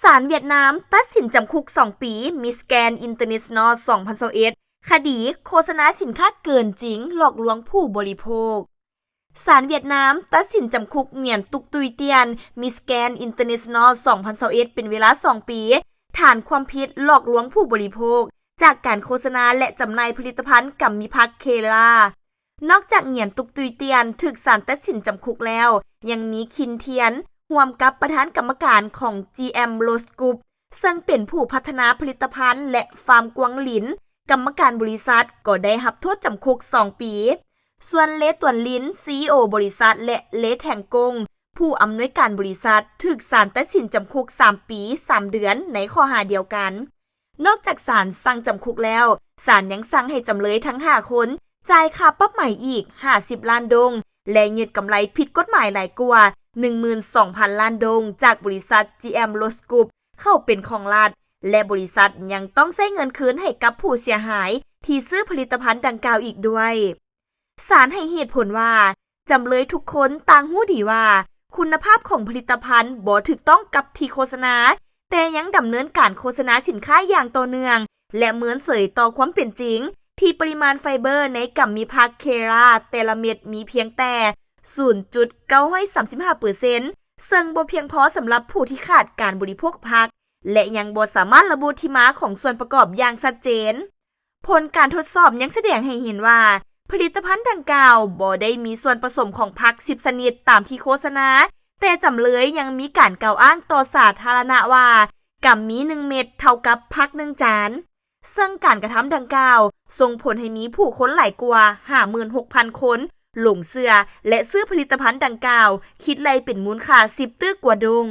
ສານຫວຽດນາມຕັດສິນຈຳຄຸກສອງປີ Miss Grand International ສອງພັນຊາວເອັດ ຄະດີໂຄສະນາສິນຄ້າເກີນຈິງ ຫຼອກລວງຜູ້ບໍລິໂພກ. ສານຫວຽດນາມຕັດສິນຈຳຄຸກ Nguyen Tuc Thuy Tien Miss Grand International ສອງພັນຊາວເອັດ ເປັນເວລາສອງປີ ຖານຄວາມຜິດຫຼອກລວງຜູ້ບໍລິໂພກ ຈາກການໂຄສະນາ ແລະ ຈຳໜ່າຍຜະລິດຕະພັນກຳມີພັກເຄລາ. ນອກຈາກ Nguyen Tuc Thuy Tien ຖືກສານຕັດສິນຈຳຄຸກແລ້ວ ຍັງມີ Khinh Thian ຮ່ວມກັບປະທານກຳມະການຂອງ GM Rose Group ເຊິ່ງເປັນຜູ້ພັດທະນາຜະລິດຕະພັນ ແລະ Pham Quang Linh ກຳມະການບໍລິສັດ ກໍໄດ້ຮັບໂທດຈຳຄຸກສອງປີ. ສ່ວນ Le Tuan Linh CEO ບໍລິສັດ ແລະ Le Thanh Công ຜູ້ອຳນວຍການບໍລິສັດ ຖືກສານຕັດສິນຈຳຄຸກສາມປີສາມເດືອນ ໃນຂໍ້ຫາດຽວກັນ. ນອກຈາກສານສັ່ງຈຳຄຸກແລ້ວ, ສານຍັງສັ່ງໃຫ້ຈຳເລີຍທັງຫ້າຄົນ ຈ່າຍຄ່າປັບໃໝອີກຫ້າສິບລ້ານດົງ ແລະ ຍຶດກຳໄລຜິດກົດໝາຍຫຼາຍກວ່າໜຶ່ງໝື່ນສອງພັນລ້ານດົງ ຈາກບໍລິສັດ GM Rose Group ເຂົ້າເປັນຂອງລັດ ແລະ ບໍລິສັດຍັງຕ້ອງໃຊ້ເງິນຄືນໃຫ້ກັບຜູ້ເສຍຫາຍທີ່ຊື້ຜະລິດຕະພັນດັ່ງກ່າວອີກດ້ວຍ. ສານໃຫ້ເຫດຜົນວ່າ ຈຳເລີຍທຸກຄົນຕ່າງຮູ້ດີວ່າ ຄຸນນະພາບຂອງຜະລິດຕະພັນບໍ່ຖືກຕ້ອງກັບທີ່ໂຄສະນາ, ແຕ່ຍັງດຳເນີນການໂຄສະນາສິນຄ້າຢ່າງຕໍ່ເນື່ອງ ແລະ ເມີນເສີຍຕໍ່ຄວາມເປັນຈິງ ທີ່ປະລິມານໄຟເບີໃນກຳມີຜັກເຄລາແຕ່ລະເມັດມີພຽງແຕ່ສູນຈຸດເກົ້າຮ້ອຍສາມສິບຫ້າເປີເຊັນ ເຊິ່ງບໍ່ພຽງພໍສຳລັບຜູ້ທີ່ຂາດການບໍລິໂພກຜັກ ແລະ ຍັງບໍ່ສາມາດລະບຸທີ່ມາຂອງສ່ວນປະກອບຢ່າງຊັດເຈນ. ຜົນການທົດສອບຍັງສະແດງໃຫ້ເຫັນວ່າ ຜະລິດຕະພັນດັ່ງກ່າວບໍ່ໄດ້ມີສ່ວນປະສົມຂອງຜັກສິບຊະນິດຕາມທີ່ໂຄສະນາ, ແຕ່ຈຳເລີຍຍັງມີການກ່າວອ້າງຕໍ່ສາທາລະນະວ່າ ກຳມີໜຶ່ງເມັດເທົ່າກັບຜັກໜຶ່ງຈານ, ເຊິ່ງການກະທຳດັ່ງກ່າວສົ່ງຜົນໃຫ້ມີຜູ້ຄົນຫຼາຍກວ່າຫ້າໝື່ນຫົກພັນຄົນຫຼົງເຊື່ອ ແລະ ຊື້ຜະລິດຕະພັນດັ່ງກ່າວ ຄິດໄລ່ເປັນມູນຄ່າສິບຕື້ກວ່າດົງ.